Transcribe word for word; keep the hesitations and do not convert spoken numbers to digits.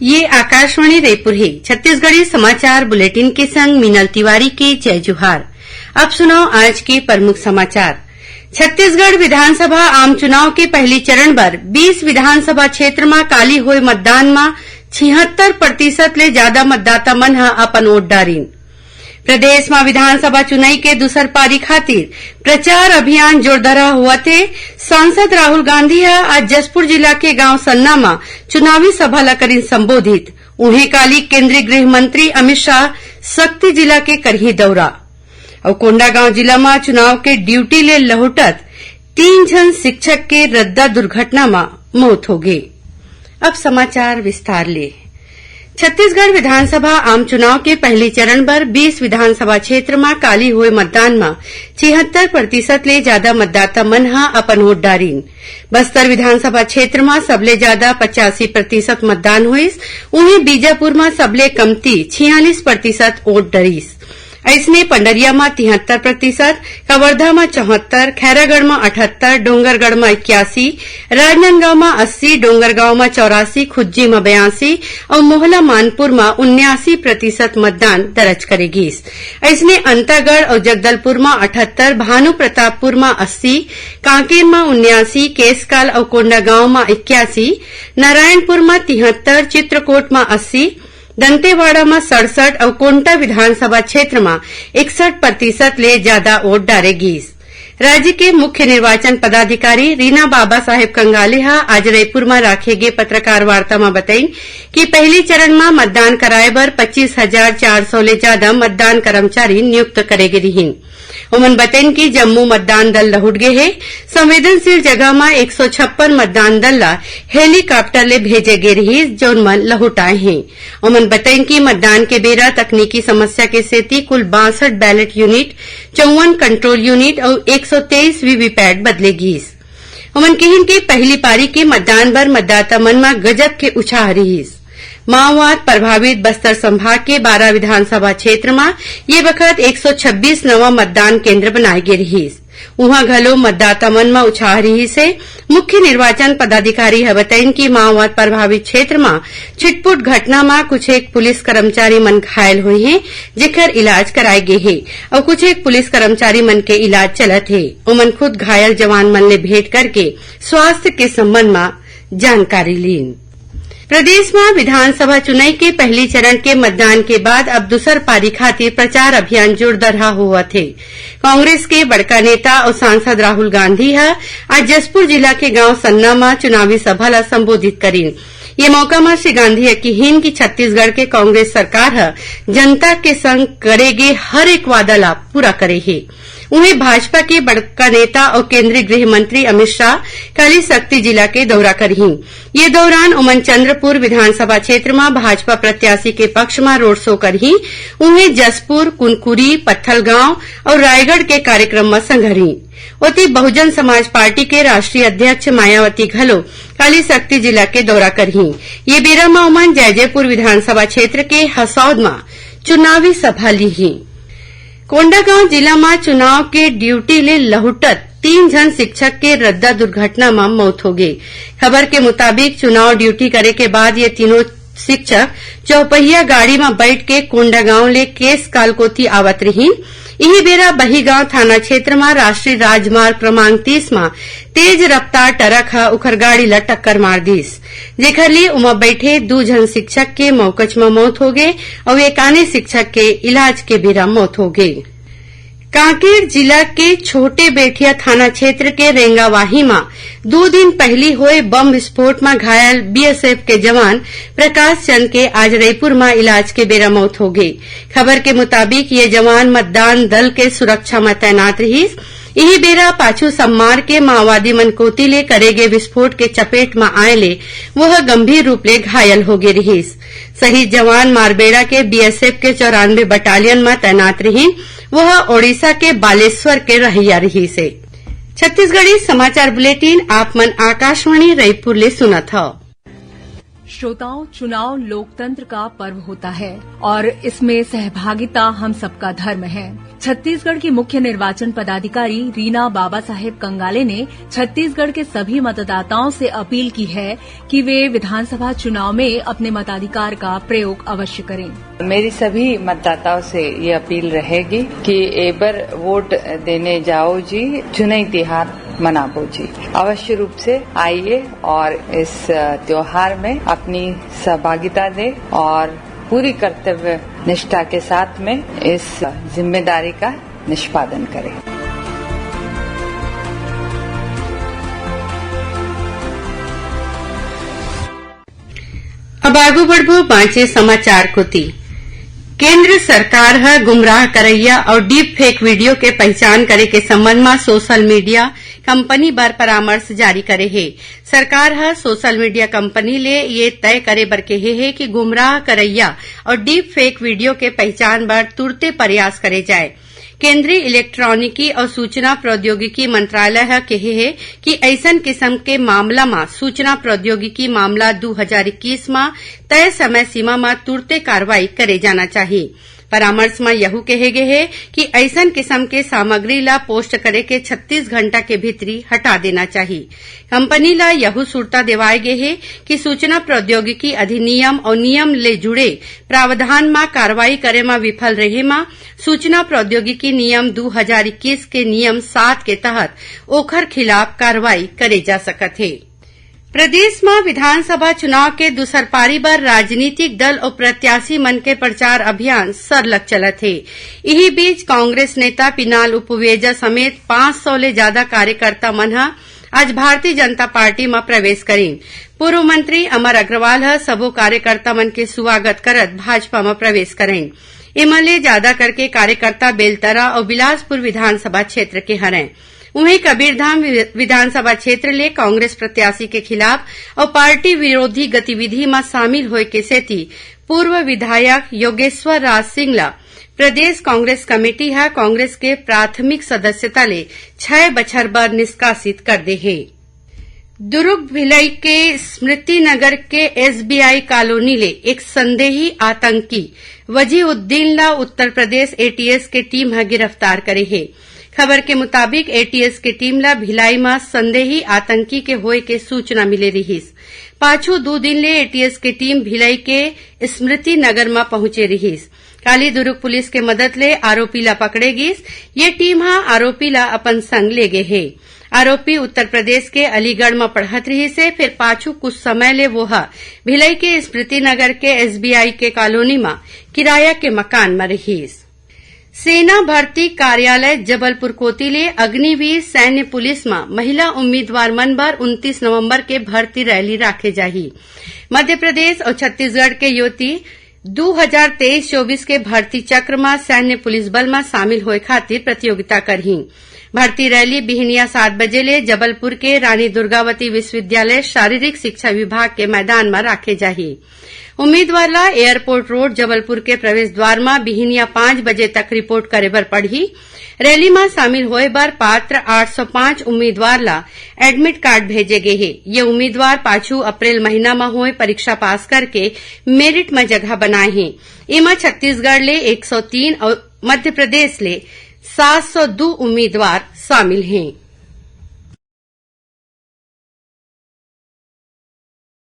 ये आकाशवाणी रायपुर हे। छत्तीसगढ़ी समाचार बुलेटिन के संग मीनल तिवारी के जय जोहार। अब सुनव आज के प्रमुख समाचार। छत्तीसगढ़ विधानसभा आम चुनाव के पहली चरण बर बीस विधानसभा क्षेत्र म काली होए मतदान म छिहत्तर प्रतिशत ले जादा मतदाता मन ह अपन वोट डारिन। प्रदेश म विधानसभा चुनई के दूसर पारी खातिर प्रचार अभियान जोरदारा होवत हे। सांसद राहुल गांधी ह आज जशपुर जिला के गांव सन्ना म चुनावी सभा ल करिन संबोधित। उहें, काली केंद्रीय गृह मंत्री अमित शाह सक्ती जिला के करही दौरा। अउ कोंडागांव जिला म चुनाव के ड्यूटी ले लहुटत तीन झन शिक्षक के रद्दा दुर्घटना म मौत होगे। अब समाचार विस्तार ले। छत्तीसगढ़ विधानसभा आम चुनाव के पहली चरण बर बीस विधानसभा क्षेत्र म काली होए मतदान म छिहत्तर प्रतिशत ले जादा मतदाता मन ह अपन वोट डारिन। बस्तर विधानसभा क्षेत्र म सबले जादा पचासी प्रतिशत मतदान होइस, उहें बीजापुर म सबले कमती छियालीस प्रतिशत वोट डरिस। अइसने पंडरिया म तिहत्तर प्रतिशत, कवर्धा म चौहत्तर, खैरागढ़ म अठहत्तर, डोंगरगढ़ म इक्यासी, राजनांदगांव म अस्सी, डोंगरगांव म चौरासी, खुज्जी म बयासी अउ मोहला मानपुर म उन्यासी प्रतिशत मतदान दर्ज करे गीस। अइसने अंतागढ़ अउ जगदलपुर म अठहत्तर, भानु प्रतापपुर म अस्सी, कांकेर म उन्यासी, केसकाल अउ कोंडागांव म इक्यासी, नारायणपुर म तिहत्तर, चित्रकोट म अस्सी, दंतेवाड़ा म सड़सठ अउ कोंटा विधानसभा क्षेत्र म इकसठ प्रतिशत ले जादा वोट डारे गीस। राज्य के मुख्य निर्वाचन पदाधिकारी रीना बाबा साहेब कंगाले ह आज रायपुर म राखे गे पत्रकार वार्ता म बतइन कि पहली चरण म मतदान कराए बर पच्चीस हजार चार सौ ले जादा मतदान कर्मचारी नियुक्त करे गे रिहीन। ओमन बतइन कि जम्मो मतदान दल लहुट गे हे। संवेदनशील जगह म एक सौ छप्पन मतदान दल ल हेलीकॉप्टर ले भेजे गे रिहीस, जउन मन लहुट आए हें। ओमन बतइन कि मतदान के बेरा तकनीकी समस्या के सेती कुल बासठ बैलेट यूनिट, चौवन कंट्रोल यूनिट अउ एक सौ तेईस वीवीपैट बदले गीस। ओमन किहिन कि पहली पारी के मतदान बर मतदाता मन म गजब के उछाह रिहीस। माओवाद प्रभावित बस्तर संभाग के बारह विधानसभा क्षेत्र म ये बखत एक सौ छब्बीस नवा मतदान केंद्र बनाए गे रिहीस। उहां घलो मतदाता मन म उछाह रिहीस हे। मुख्य निर्वाचन पदाधिकारी ह बतइन कि माओवाद प्रभावित क्षेत्र म छिटपुट घटना म कुछ एक पुलिस कर्मचारी मन घायल होए हें, जेकर इलाज कराए गे हे अउ कुछ एक पुलिस कर्मचारी मन के इलाज चलत हे। ओमन खुद घायल जवान मन ले भेंट करके स्वास्थ्य के संबंध म जानकारी लीन। प्रदेश म विधानसभा चुनई के पहली चरण के मतदान के बाद अब दूसर पारी खातिर प्रचार अभियान जोरदारहा होवत हे। कांग्रेस के बड़का नेता अउ सांसद राहुल गांधी ह आज जशपुर जिला के गांव सन्ना म चुनावी सभा ल संबोधित करिन। ये मौका म श्री गांधी ह किहिन कि छत्तीसगढ़ के कांग्रेस सरकार ह जनता के संग करे गे हर एक वादा ल पूरा करे हे। उहें, भाजपा के बड़का नेता अउ केंद्रीय गृह मंत्री अमित शाह काली सक्ती जिला के दौरा करही। ये दौरान ओमन चंद्रपुर विधानसभा क्षेत्र म भाजपा प्रत्याशी के पक्ष म रोड शो करही। उहें, जशपुर, कुनकुरी, पत्थलगांव अउ रायगढ़ के कार्यक्रम म संघरही। ओती, बहुजन समाज पार्टी के राष्ट्रीय अध्यक्ष मायावती घलो काली सक्ती जिला के दौरा करही। ये बेरा म ओमन जैजैपुर विधानसभा क्षेत्र के हसौद म चुनावी सभा लीही। कोंडागांव जिला म चुनाव के ड्यूटी ले लहुटत तीन झन शिक्षक के रद्दा दुर्घटना म मौत होगे। खबर के मुताबिक, चुनाव ड्यूटी करे के बाद ये तीनों शिक्षक चौपहिया गाड़ी म बइठ के कोंडागांव ले केसकाल कोति आवत रिहीन। इही बेरा बहीगांव थाना क्षेत्र म राष्ट्रीय राजमार्ग क्रमांक तीस म तेज रफ्तार ट्रक ह उखर गाड़ी ल टक्कर मार दीस, जेखर ले ओमा बइठे दू झन शिक्षक के मौकच म मौत होगे अउ एक आने शिक्षक के इलाज के बेरा मौत होगे। कांकेर जिला के छोटे बेठिया थाना क्षेत्र के रेंगावाही म दू दिन पहिली होए बम विस्फोट म घायल बीएसएफ के जवान प्रकाश चंद के आज रईपुर म इलाज के बेरा मौत होगे। खबर के मुताबिक, ये जवान मतदान दल के सुरक्षा म तैनात रिहीस। इही बेरा पाछू सम्मार के माओवादी मन कोति ले करे गे विस्फोट के चपेट म आए ले वोह गंभीर रूप ले घायल होगे रिहीस। शहीद जवान मारबेड़ा के बीएसएफ के चौरानवे बटालियन म तैनात रिहीन। वोह ओडिशा के बालेश्वर के रहइया रिहीस हे। छत्तीसगढ़ी समाचार बुलेटिन आप मन आकाशवाणी रईपुर ले सुनत हव। श्रोताओं, चुनाव लोकतंत्र का पर्व होता है और इसमें सहभागिता हम सबका धर्म है। छत्तीसगढ़ की मुख्य निर्वाचन पदाधिकारी रीना बाबा साहेब कंगाले ने छत्तीसगढ़ के सभी मतदाताओं से अपील की है कि वे विधानसभा चुनाव में अपने मताधिकार का प्रयोग अवश्य करें। मेरी सभी मतदाताओं से ये अपील रहेगी कि एबर वोट देने जाओ जी, चुनई तिहार मनाबो जी। अवश्य रूप से आइए और इस, अ, त्योहार में अपनी सहभागिता दें और पूरी कर्तव्य निष्ठा के साथ में इस जिम्मेदारी का निष्पादन करें। अब आगू बढ़बो बांचे समाचार कोति। केंद्र सरकार ह गुमराह करइया अउ डीप फेक वीडियो के पहचान करे के संबंध म सोशल मीडिया कंपनी बर परामर्श जारी करे हे। सरकार ह सोशल मीडिया कंपनी ले ये तय करे बर केहे हे कि गुमराह करइया अउ डीप फेक वीडियो के पहचान बर तुरते प्रयास करे जाए। केंद्रीय इलेक्ट्रॉनिकी अउ सूचना प्रौद्योगिकी मंत्रालय ह केहे हे कि अइसन किसम के मामला म सूचना प्रौद्योगिकी मामला दू हजार इक्कीस म तय समय सीमा म तुरते कार्रवाई करे जाना चाही। परामर्श म यहू केहे गे हे कि अइसन किसम के सामग्री ला पोस्ट करे के छत्तीस घंटा के भीतरी हटा देना चाही। कंपनी ला यहू सुरता देवाय गे हे कि सूचना प्रौद्योगिकी अधिनियम अउ नियम ले जुड़े प्रावधान म कार्रवाई करे म विफल रेहे म सूचना प्रौद्योगिकी नियम दू हजार इक्कीस के नियम सात के तहत ओखर खिलाफ कार्रवाई करे जा सकत हे। प्रदेश म विधानसभा चुनाव के दूसर पारी बर राजनीतिक दल अउ प्रत्याशी मन के प्रचार अभियान सरलग चलत हे। इही बीच कांग्रेस नेता पिनाल उपुवेजा समेत पाँच सौ ले जादा कार्यकर्ता मन ह आज भारतीय जनता पार्टी म प्रवेश करीन। पूर्व मंत्री अमर अग्रवाल ह सबो कार्यकर्ता मन के सुवागत करत भाजपा म प्रवेश करइन। एमा ले जादा करके कार्यकर्ता बेलतरा अउ बिलासपुर विधानसभा क्षेत्र के हरय। उहें, कबीरधाम वि-, विधानसभा क्षेत्र ले कांग्रेस प्रत्याशी के खिलाफ अउ पार्टी विरोधी गतिविधि म शामिल होय के सेती पूर्व विधायक योगेश्वर राज सिंह ला प्रदेश कांग्रेस कमेटी ह कांग्रेस के प्राथमिक सदस्यता ले छह बछर बर निष्कासित कर दे हे। दुर्ग भिलाई के स्मृति नगर के एसबीआई कॉलोनी ले एक संदेही आतंकी वजीउद्दीन ला उत्तर प्रदेश एटीएस के टीम ह गिरफ्तार करे हे। खबर के मुताबिक, एटीएस के टीम ला भिलाई म संदेही आतंकी के होय के सूचना मिले रिहिस। पाछू दू दिन ले एटीएस के टीम भिलाई के स्मृति नगर म पहुंचे रिहिस। काली दुर्ग पुलिस के मदद ले आरोपी ला पकड़े गिस। ये टीम ह आरोपी ला अपन संग ले गे हे। आरोपी उत्तर प्रदेश के अलीगढ़ म पढ़त रिहिस हे, फिर पाछू कुछ समय ले वो ह भिलाई के स्मृति नगर के एसबीआई के कॉलोनी म किराया के मकान म रिहिस। सेना भर्ती कार्यालय जबलपुर कोति ले अग्निवीर सैन्य पुलिस म महिला उम्मीदवार मन बर उनतीस नवंबर के भर्ती रैली राखे जाही। मध्य प्रदेश अउ छत्तीसगढ़ के योती दू हजार तेईस चौबीस के भर्ती चक्र म सैन्य पुलिस बल म शामिल होय खातिर प्रतियोगिता करही। भर्ती रैली बिहनिया सात बजे ले जबलपुर के रानी दुर्गावती विश्वविद्यालय शारीरिक शिक्षा विभाग के मैदान म राखे जाही। उम्मीदवार ला एयरपोर्ट रोड जबलपुर के प्रवेश द्वार म बिहनिया पाँच बजे तक रिपोर्ट करे बर पड़ही। रैली म शामिल होय बर पात्र आठ सौ पाँच उम्मीदवार ला एडमिट कार्ड भेजे गे हे। ये उम्मीदवार पाछू अप्रैल महीना म होय परीक्षा पास करके मेरिट म जगह बनाए हे। एमा छत्तीसगढ़ ले एक सौ तीन अउ मध्य प्रदेश ले सात सौ दू उम्मीदवार शामिल हें।